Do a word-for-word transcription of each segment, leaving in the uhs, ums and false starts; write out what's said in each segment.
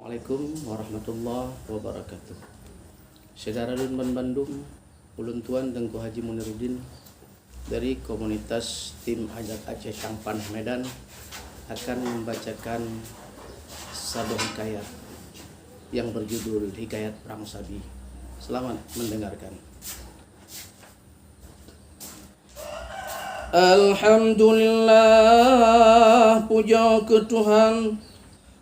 Assalamualaikum warahmatullahi wabarakatuh. Syedara lôn banbandum, ulôn tuan Teungku Haji Muniruddin dari komunitas tim Ajak Aceh Tangpan Medan akan membacakan saboh hikayat yang berjudul Hikayat Prang Sabi. Selamat mendengarkan. Alhamdulillah, pujoe keu Tuhan.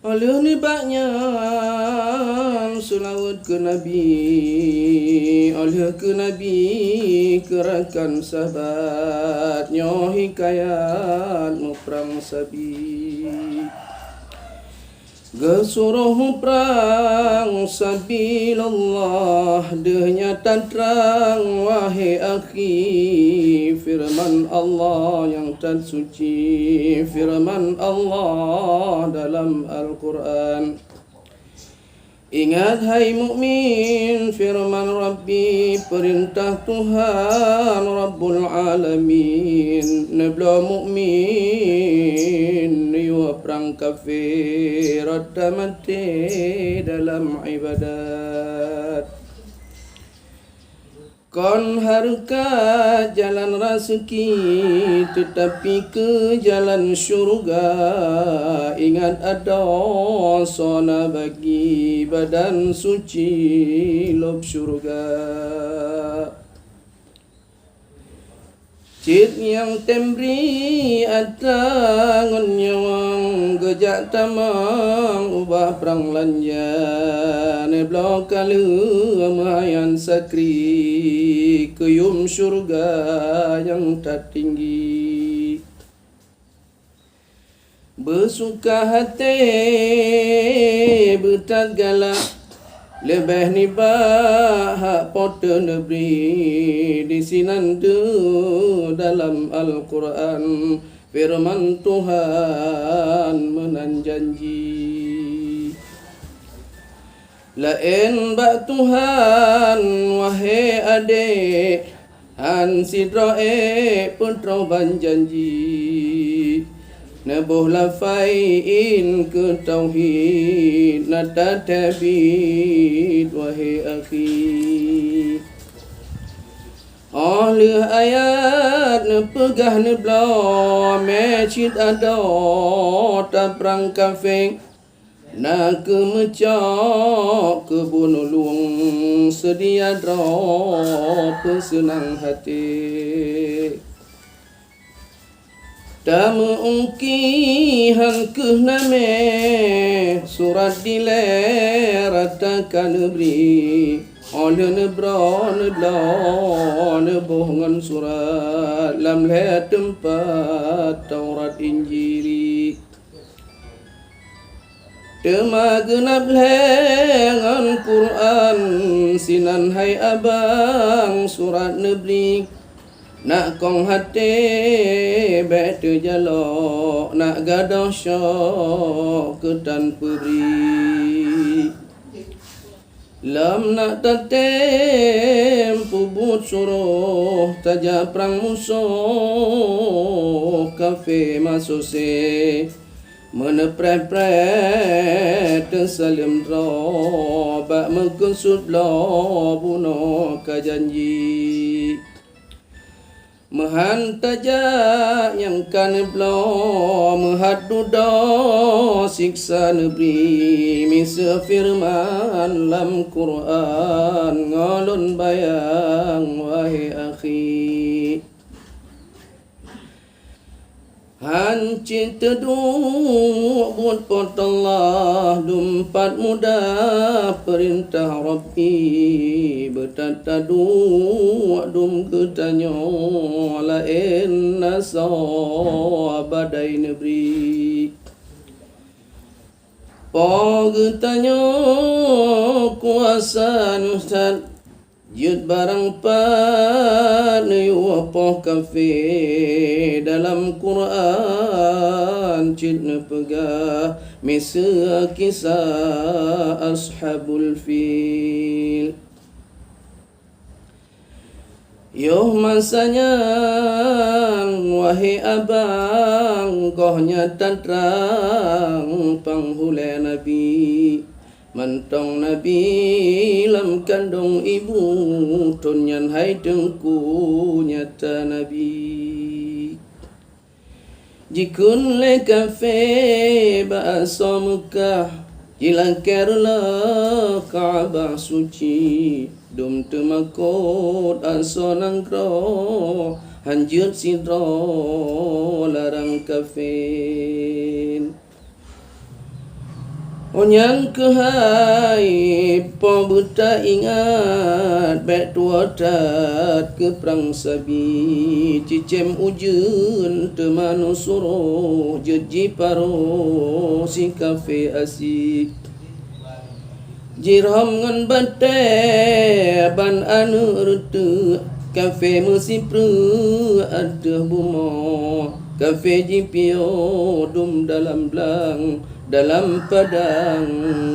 Óh lheueh nibak nyan, seulaweuet keu Nabi, óh lheueh keu Nabi, keu rakan sahabat, nyoe hikayat muprang sabi. Geusuroh muprang sabilullah, deuh nyan tatrang, wahé akhi, feureuman Allah nyang that suci, feureuman Allah dalam Al-Qur'an. Ingat, hai mukmin, feureuman Rabbi, peurintah Tuhan Rabbul Alamin, neubloe mukmin neuyue prang kafé rot tamaté dalam iébadat. Kon hareukat jalan raseuki, teutapi keu jalan syeuruga. Ingat, adoe soe na bagi badan suci lôb syeuruga. Cit nyang tem bri atra ngon nyawöng, geujak tamong ubak prang lanja, neubloe ka lheueh meuhayan sakri, keu yuem syeuruga nyang that tinggi. Beusuka até beuthat galak, leubeh nibak hak Po teu Neubri, disinan teuh dalam Al-Qur'an feureuman Tuhan meunan janji. Laén bak Tuhan, wahé adék, han sidroe ék peutroh ban janji. Neuboh lafai in keu tauhid, na that teubiet, wahé akhi. Óh lheueh ayat neupeugah neubloe, mé cit adoe taprang kafé. Na keu meucok keu bunoe lueng, seudia droe peuseunang até. Tameuungki han keuh namé, surat dilée rata ka neubri. Óh lheueh neubroe neubloe neuboh ngon surat, lam lhée teumpat Taurat Injili. Teuma geunab lhée ngon Qur'an, sinan hai abang surat neubri. Nak kong até bék teujalok, nak gadôh syok keu tan peubri. Lom nak tatem peubuet suroh, tajak prang musoh kafé masosé. Meuneupreh-preh teusaleuem droe, bak meukeusut bloe bunoe ka janji. Meuhan tajak nyang ka neubloe, meuhat dudoe siksa neubri, miseue feureuman lam Qur'an, ngon lôn bayang, wahé akhi. Han cit teuduek buet Po teu Allah, dum pat mudah peurintah Rabbi, beuthat taduek dum geutanyoe, laén na soe badai neubri. Po geutanyoe kuasa neuh that, jeuet barang pat neuyue poh kafé, dalam Qur'an cit neupeugah, miseue kisah Ashabul Fil. Yoh masa nyan, wahé abang, goh nyan tatrang panghulée Nabi. Mantong Nabi lam kandông ibu, thon nyan hai Teungku nyata Nabi. Jikheun lé kafé bak asoe Meukah, jilakée reuloh Ka'bah suci, dum teumakot asoe nanggroe, hanjeuet sidroe larang kafé. Óh nyan keuhai po beutaingat, bék tuwoe that keu prang sabi, cicém ujeuen teuma neusuroh jeuet jiparoh si kafé asi. Jirhom ngon batée ban aneuëk reuteuek, kafé meusipreuk ateueh bumoe, kafé jipiôh dum dalam blang, dalam padang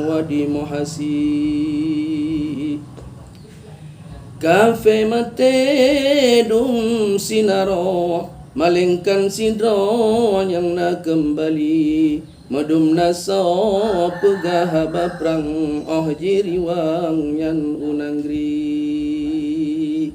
Wadi Muhasi. Kafé maté dum sinaroe, malengkan sidroe nyang na keumbali. Meudum na soe peugah haba prang óh jiriwang nyan u nanggroe.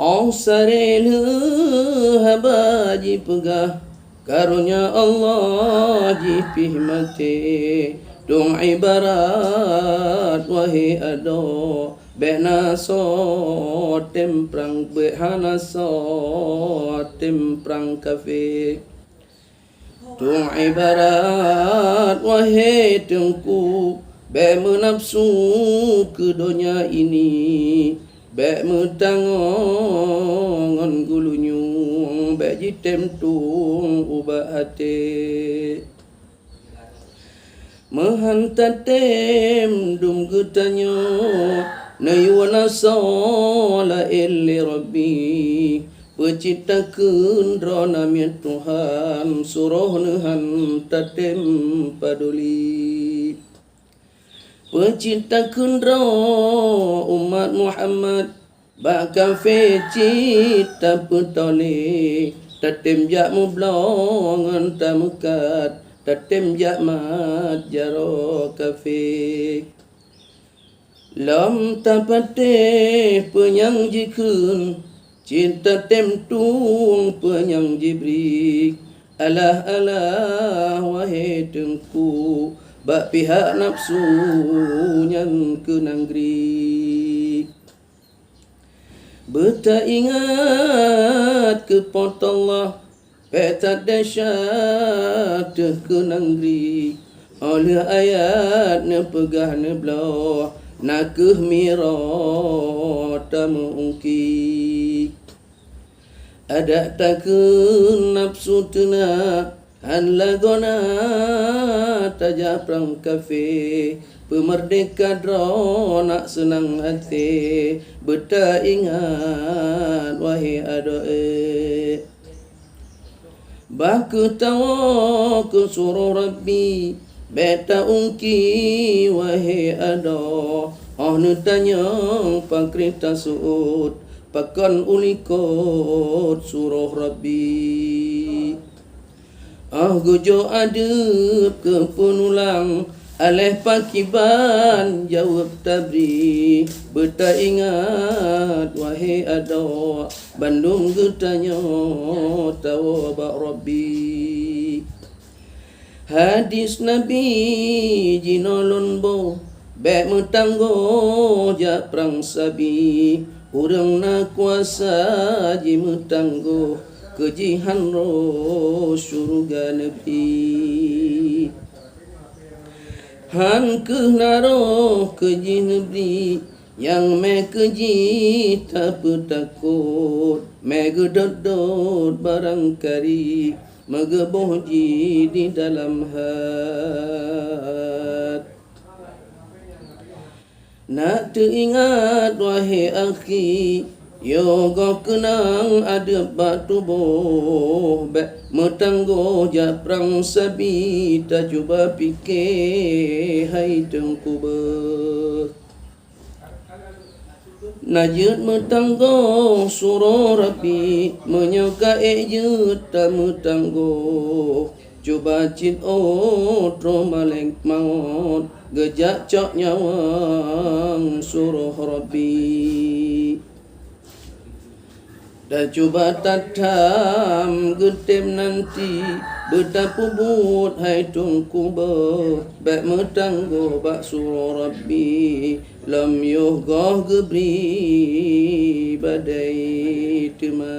Óh saré lheueh haba jipeugah, karonya Allah jih pih maté. Dong ibarat wahé adoe, bék na soe tem prang, bék hana soe tem prang kafé. Tueng ibarat wahé Teungku, bék meunafsu keu donya ini, bék meutangoe ngon geulinyueng, bék jitem tueng ubak até. Meuhan tatem dum geutanyoe, neuyue na soe laén lé Rabbi. Peucit takheun droe namiet Tuhan, suroh neuhan tatem paduli. Peucit takheun droe umat Muhammad, bak kafé cit tapeutole, tatem jak meubloe ngon tameukat, tatem jak mat jaroe kafé. Lom tapatéh peue nyang jikheun, cit tatem tueng peue nyang jibri. Alah-alah, wahé Teungku, bak pihak nafsu nyan keu nanggroe. Beutaingat keu Po teu Allah, bék that desya teuh keu nanggroe. Óh lheueh ayat neupeugah neubloe, na kheueh miroe tameuungki. Adak takheun nafsu teuna, han lagoena tajak prang kafé. Peumeurdéhka droe nak seunang até, beutaingat wahé adoe. Bah kheueh tawoe keu suroh Rabbi, bék taungki wahé adoe. Óh neutanyong pakri taseuôt, pakon ulikot suroh Rabbi. Óh geujok adeueb keu peunulang, aléh pakiban jaweueb tabri. Beutaingat wahé adoe, bandum geutanyoe tawoe bak Rabbi. Hadis Nabi jinoe lôn boh, bék meutanggoh jak prang sabi. Ureuëng na kuasa jimeutanggoh, keu jih han roh syeuruga neubri. Han kheueh na roh keu jih neubri, nyang mé keu jih tapeutakot, mé geudot-dot barangkari, meugeuboh jih di dalam hat. Nak teuingat, wahé akhi, yoh goh keunong adeueb bak tuboh, bék meutanggoh jak prang sabi, tacuba pike hai Teungku beuh. Na jeuet meutanggoh suroh Rabbi, meunyoe ka ék jeuet tameutanggoh. Cuba cit, oh, troh malaikat maut, geujak cok nyawöng suroh Rabbi. Dan cuba tatham geutem nanti, beutapeubuet hai Teungku beuh, bék meutanggoh bak suroh Rabbi, lom yoh goh geubri badai teuma.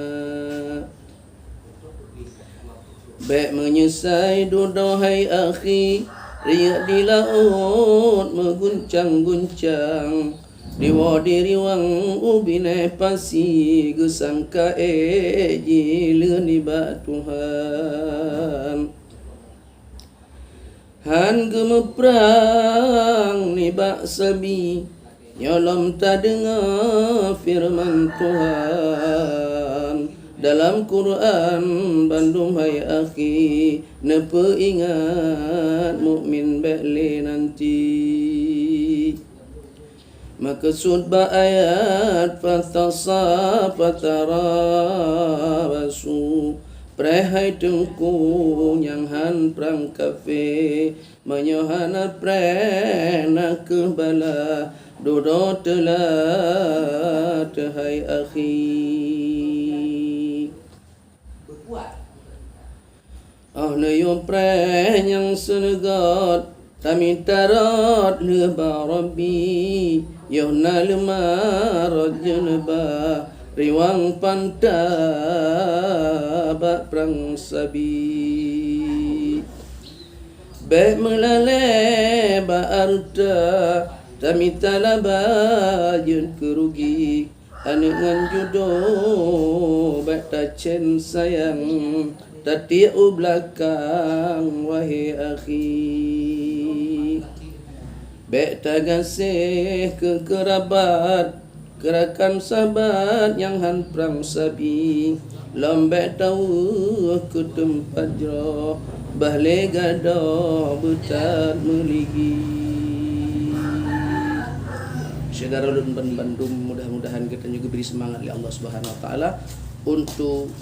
Bék meunyeusai dudoe hai akhi, riyeuk di laôt meuguncang-guncang, diwoe diriwang u binéh pasi geusangka ék jih lé nibak Tuhan. Han geumeuprang nibak sabi, nyoe lom tadeungoe feureuman Tuhan. Dalam Quran bandum hai akhi, neupeuingat mukmin bék lé nanti. Meukeusut bak ayat fatasa fatarabasu, preh hai Teungku nyang han prang kafé, meunyoe hana preh na kheueh bala, dudoe teulat hai akhi. Óh neuyue preh nyang seuneugöt, tamita rot lé bak Rabbi, yoh na leumah rot jeuneuba, riwang panta bak prang sabi. Bék meulalée bak hareuta, tamita laba jeuet keu rugi. Aneuk ngon judoe bék tacén sayang, tatiek u beulakang wahé akhi. Bék tagaséh keu keurabat, keu rakan sahabat nyang han prang sabi, lom bék taweueh keu teumpat jroh, bah lé gadôh beutat meuligi. Syedara lôn ban bandum, mudah-mudahan geutanyoe geubri seumangat lé Allah Subhanahu Wa Taala untuk,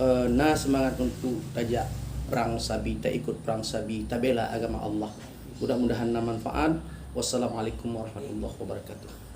eh, na seumangat untuk tajak prang sabi, taikot prang sabi, tabela agama Allah. Mudah-mudahan na manfaat. Wassalamualaikum warahmatullahi wabarakatuh.